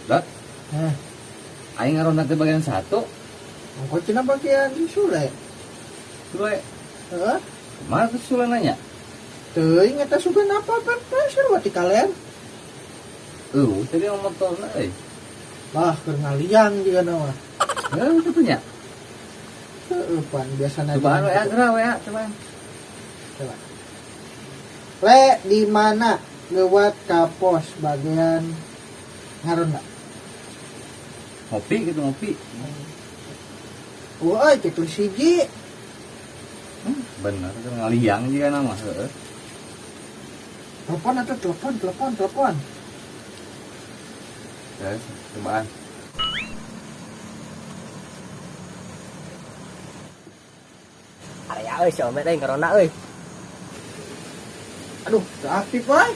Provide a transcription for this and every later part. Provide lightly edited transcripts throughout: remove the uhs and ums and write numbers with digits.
Dot, Eh, aing ngaronda teh bagian satu. Ongko cenah bagian si Sule. Sule, Heeh. kemana tuh Sule nanya? Teuing eta sugan apa apa sarua ti kalian. Tadi mau motorna euy. Lah keur ngaliang juga nama. Heuh, kitu nya. Heeh, pan biasana Cobaan di WA geura WA coba. Coba. Le di mana lewat ka pos bagian ngaronda. Ngopi gitu ngopi. Oh, euy checklist hiji. Bener, keur ngaliang juga nama heeh. Telepon atau telepon, telepon, telepon. Terus cobaan. Area euy si Omet euy ngaronda euy. Aduh, teu aktif wae.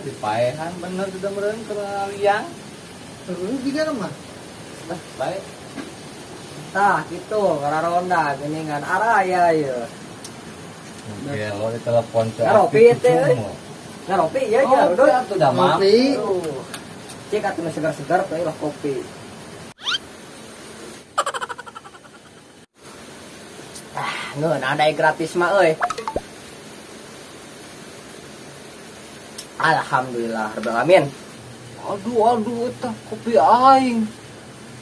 Dipaehan bener sudah meureun keur ngaliang. Heeh, jiga mah. Lah, baik. Tah kitu ngararonda geuningan araya ieu. Gelo di telepon teu Ngaropi aktif teh, euy. cuma. Ngaropi ieu ya Oh, udah. atuh dah maaf. Ngopi. Aduh. Cik atuh nu segar-segar teh lah kopi. Ah, ngeun ada gratis mah euy. Alhamdulillah rabbil alamin. Aduh, aduh, eta kopi aing.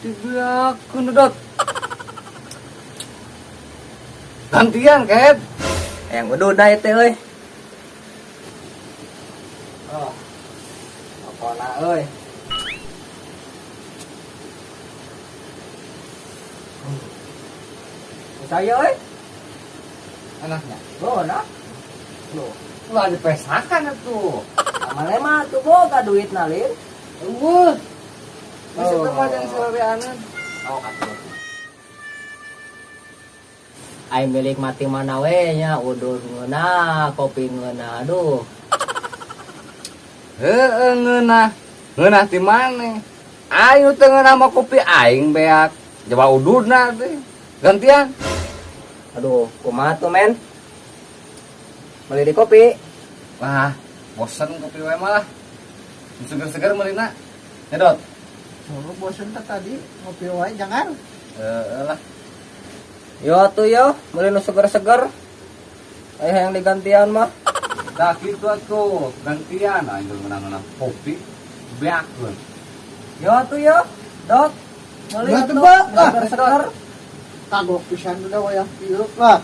Dibeakeun Dot. Gantian, Ket. Yang udah udah teh euy. Oh. Pokona euy. Saya euy. Anaknya. Oh, nah. Loh, Ulah dipesakan atuh. amale mah tuh boga duit nalin. Eueuh. Masih Oh. teu mah jeung saweweanan. Oh, atuh. Aing milik mati mana we nya udud ngeunah, kopi ngeunah, aduh. Heeh, ngeunah. Ngeunah ti maneh? Aing teu ngeunah mah kopi aing beak. Coba ududna teh. Gantian. Aduh, kumaha tuh men? Beli di kopi. Wah, bosen kopi wae malah. Seger-seger meulina. Nyedot. Oh, bosen teh tadi ngopi wae jangan. Heeh lah. Yo tuh yo, beli nu seger-seger. Eh yang digantian mah. Tah kitu atuh, gantian aing teu ngeunah-ngeunah kopi beakeun. Yo tuh yo, Dot. Beli Lah, atuh, tebak, nu ah. seger-seger. Kagok pisan udah wayah kieu lah.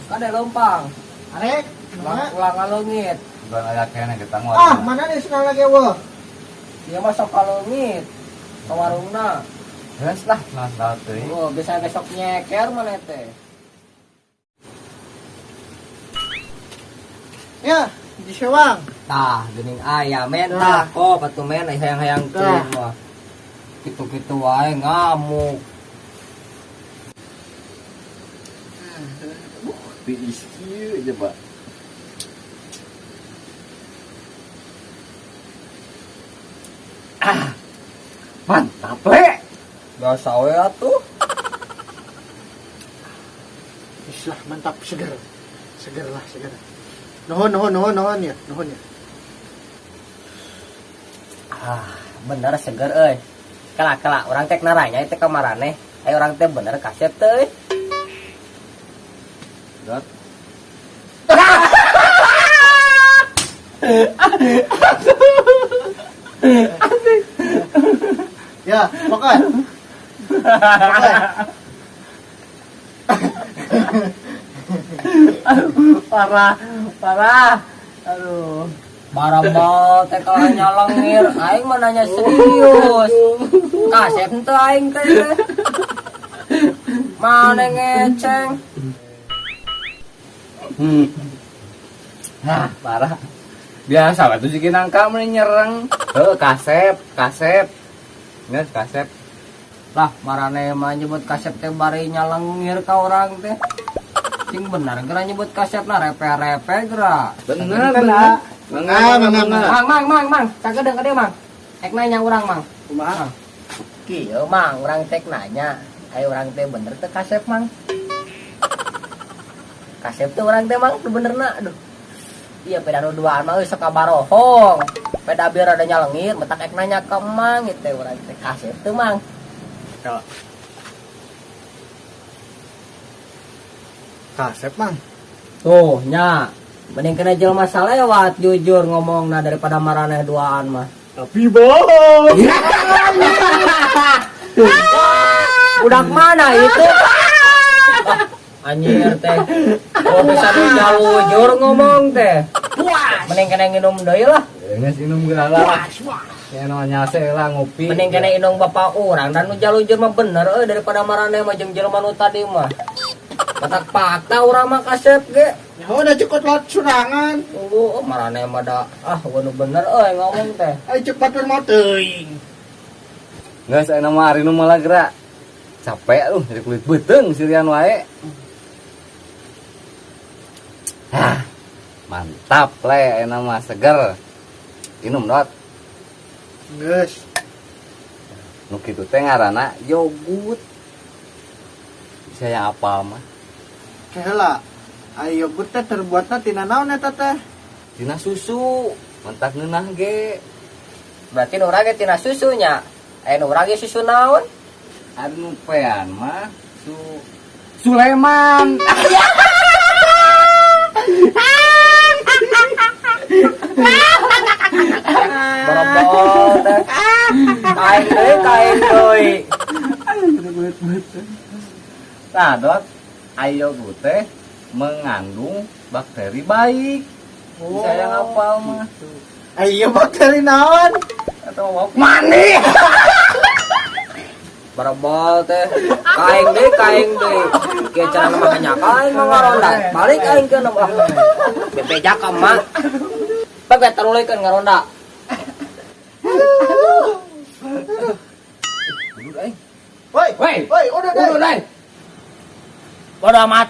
Kade leumpang. Arek, Ulang mana? ulang ngaleungit. Bukan aya keneh kita ngor. Ah, mana nih sekali lagi wah. Ieu mah sok kaleungit. Ka warungna. Geus lah, nah teuing. Oh, bisa besok nyeker mana teh. Ya, di Sewang. Tah, geuning aya men Tah. tah kop atuh men hayang-hayang Tah. teuing mah. Kitu-kitu wae ngamuk. Tiis kieu coba. Ah. Mantap, le. Biasa we atuh. Islah mantap seger. Seger lah, seger. Nuhun, nuhun, nuhun, nuhun ya, nuhun ya. Ah, bener seger euy. Kela kela urang teh naranya teh ka maraneh. Ayo urang teh bener kasep teh euy. Dot. Ya, pokoknya. Pokoknya. Parah, parah. Aduh. Barambal teh kalah nyalengir, aing mah nanya serius. Kasep teh aing teh. Mana ngeceng? Hah, parah. Biasa waktu si nangka mah nyerang. Heuh, kasep, kasep. Geus kasep. Lah, marane mah nyebut kasep teh bari nyalengir ka urang teh. Sing bener geura nyebut kasep na repe-repe geura. Bener, bener. Mangga, mangga, mangga. Mang, mang, mang, mang, sakedeung ka dieu, Mang. Ek nanya urang, Mang. Kumaha? Kieu, Mang, urang tek nanya. Ayo urang teh bener teh kasep, Mang. Kasep teh urang teh Mang benerna aduh. Iya peda nu duaan mah geus sok kabarohong. Peda biar ada nyalengir metak ek nanya ka Mang gitu urang teh kasep teh Mang. Ya. Kasep, Mang. Tuh nya mending kena jelema salewat jujur ngomongna daripada maraneh duaan mah. Tapi bohong. Budak mana itu? Ah, anjir teh. Oh bisa jujur ngomong teh. Puas. Mending kena nginum deui lah. Geus inum geura lah. Puas, puas. Ya nu nyase lah ngopi. Mending kena inung bapak urang dan nu jalujur mah bener euy daripada maraneh mah jeung jelema nu tadi mah. Matak fakta urang mah kasep ge. Nyaho da cekot lot surangan. Tunggu, oh, maraneh mah da ah nu bener euy ngomong teh. Ai cek batur mah teuing. Geus ayeuna mah ari nu malah gerak. Capek lu jadi kulit beuteung sirian wae. Hah, mantap le ayeuna mah seger. Inum dot. Geus. Nu kitu teh ngaranna yogurt. Saya apa mah? Keheula. Ai yogurt teh terbuatna tina naon eta teh? Tina susu, mentak ngeunah ge. Berarti nu urang ge tina susunya. Aya nu urang ge susu naon? Ari nu pean mah su Sulaiman. Borobol teh. Kain deui, kain deui. Nah, dot, ayo teh mengandung bakteri baik. Oh, saya ngapal mah. Ai ieu bakteri naon? Atau mau mani. Borobol teh. Kain deui, kain deui. Kieu cara mah hanya kain mah ngaronda. Balik aing ke mah. Bebeja ka mak. Bebe tarulekeun ngaronda. Duduk aing. Woi, Woi. woi, udah deh. Udah, aing. Bodo amat.